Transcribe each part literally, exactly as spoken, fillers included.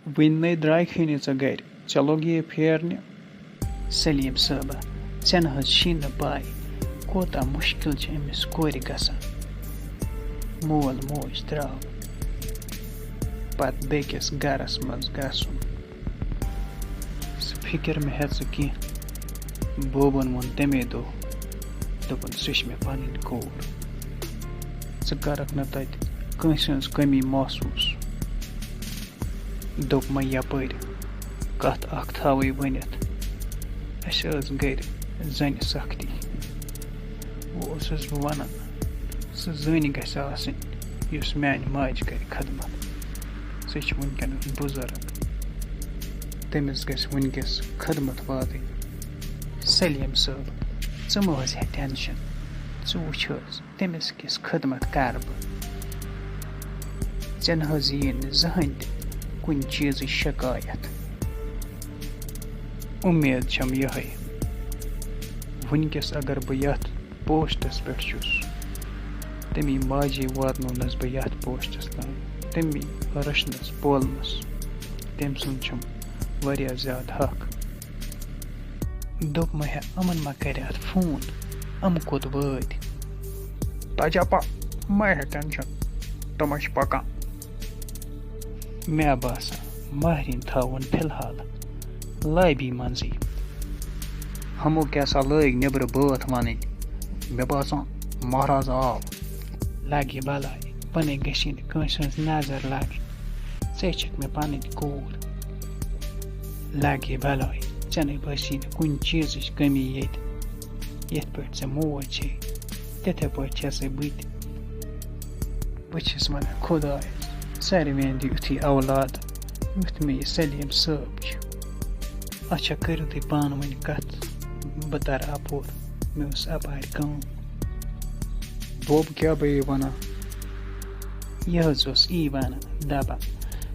وٕنۍ نَے درٛاے کھے نہٕ ژےٚ گَرِ، ژےٚ لوٚگ یہِ پھیرنہِ۔ سلیٖم صٲبہ، ژےٚ نہ حظ چھی نہٕ پَے، کوٗتاہ مُشکِل چھِ أمِس کورِ گژھان۔ مول موج درٛاو، پَتہٕ بیٚکِس گَرَس منٛز گژھُن۔ سُہ فِکِر مہ ہےٚ ژٕ کینٛہہ۔ بوبَن ووٚن تَمے دۄہ، دوٚپُن، "سُہ چھِ مےٚ پَنٕنۍ کوٗر۔ ژٕ کَرَکھ نہٕ تَتہِ کٲنٛسہِ ہٕنٛز کٔمی محسوٗس۔" دوٚپ مےٚ یَپٲرۍ کَتھ اَکھ تھاوٕے ؤنِتھ، اَسہِ ٲس گَرِ زَنہِ سَختی۔ وۄنۍ اوسُس بہٕ وَنان، سُہ زٔنۍ گژھِ آسٕنۍ، یُس میٛانہِ ماجہِ کَرِ خدمت۔ سُہ چھِ وٕنکٮ۪نَس بُزرگ، تٔمِس گژھِ وٕنکٮ۪س خدمت واتٕنۍ۔ سلیٖم صٲب، ژٕ مہٕ حظ ہےٚ ٹٮ۪نشَن، ژٕ وٕچھ حظ، تٔمِس کِژھ خدمت کَرٕ بہٕ؟ ژےٚ نہ حظ یِیہِ نہٕ زٕہٕنۍ تہِ کُنہِ چیٖزٕچ شکایت۔ اُمید چھَم یِہوٚے، وٕنکٮ۪س اگر بہٕ یَتھ پوسٹَس پٮ۪ٹھ چھُس، تَمی ماجے واتنوونَس بہٕ یَتھ پوسٹَس تام، تَمی رٔچھنَس پولنَس۔ تٔمۍ سُنٛد چھُم واریاہ زیادٕ حق۔ دوٚپ مےٚ ہےٚ، یِمَن ما کَرِ اَتھ فون؟ یِم کوٚت وٲتۍ؟ تَجاپا، مہ ہےٚ ٹٮ۪نشَن، تِم چھِ پَکان۔ مےٚ باسان، مہرِنۍ تھاوُن فی الحال لابی منٛزٕے۔ ہمو کیٛاہ سا لٲگۍ نیٚبرٕ بٲتھ وَنٕنۍ۔ مےٚ باسان، مہراز آو۔ لَگہِ بَلاے، پَنٕنۍ گژھی نہٕ کٲنٛسہِ ہٕنٛز نظر لَگٕنۍ۔ ژےٚ چھَکھ مےٚ پَنٕنۍ کوٗر۔ لَگہِ بَلاے، ژےٚ نَے بٲسی نہٕ کُنہِ چیٖزٕچ کٔمی ییٚتہِ۔ یِتھ پٲٹھۍ ژےٚ موج چھے، تِتھَے پٲٹھۍ چھَسَے بہٕ تہِ۔ بہٕ چھَس وَنان، خۄدایا، ساروِیَن دِ یُتھُے اولاد، یُتھ مےٚ یہِ سلیٖم صٲب چھُ۔ اچھا، کٔرِو تُہۍ پانہٕ ؤنۍ کَتھ، بہٕ تَرٕ اَپور، مےٚ ٲس اَپارِ کٲم۔ بوب کیٛاہ بہٕ یہِ وَنان؟ یہِ حظ اوس یی وَنان، دَپان،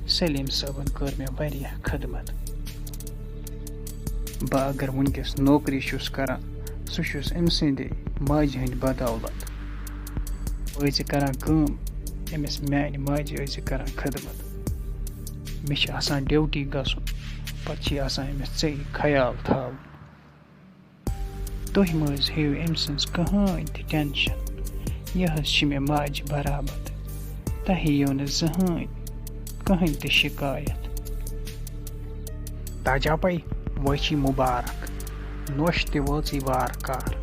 سلیٖم صٲبَن کٔر مےٚ واریاہ خدمت۔ بہٕ اگر وٕنکٮ۪س نوکری چھُس کَران، سُہ چھُس أمۍ سٕنٛدِ ماجہِ ہٕنٛدِ بدولت۔ ٲسۍ زِ کَران کٲم، أمِس میٛانہِ ماجہِ ٲسۍ زِ کَران خدمت۔ مےٚ چھِ آسان ڈیوٹی گژھُن، پَتہٕ چھِ آسان أمِس ژےٚ خیال تھاوُن۔ تُہۍ مہٕ حظ ہیٚیِو أمۍ سٕنٛز کٕہٕنۍ تہِ ٹٮ۪نشَن۔ یہِ حظ چھِ مےٚ ماجہِ برابر۔ تۄہہِ یِیو نہٕ زٕہٕنۍ کٕہٕنۍ تہِ شِکایت۔ تَجاپَے، وۄنۍ چھی مُبارک، نوٚش تہِ وٲژٕے وارٕ کار۔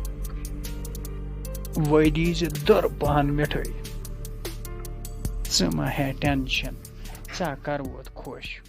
وۄنۍ دیٖزِ دٔر پَہَن مِٹھٲے۔ ژٕ مہ ہےٚ ٹٮ۪نشَن، ژٕ ہا کَروتھ خۄش۔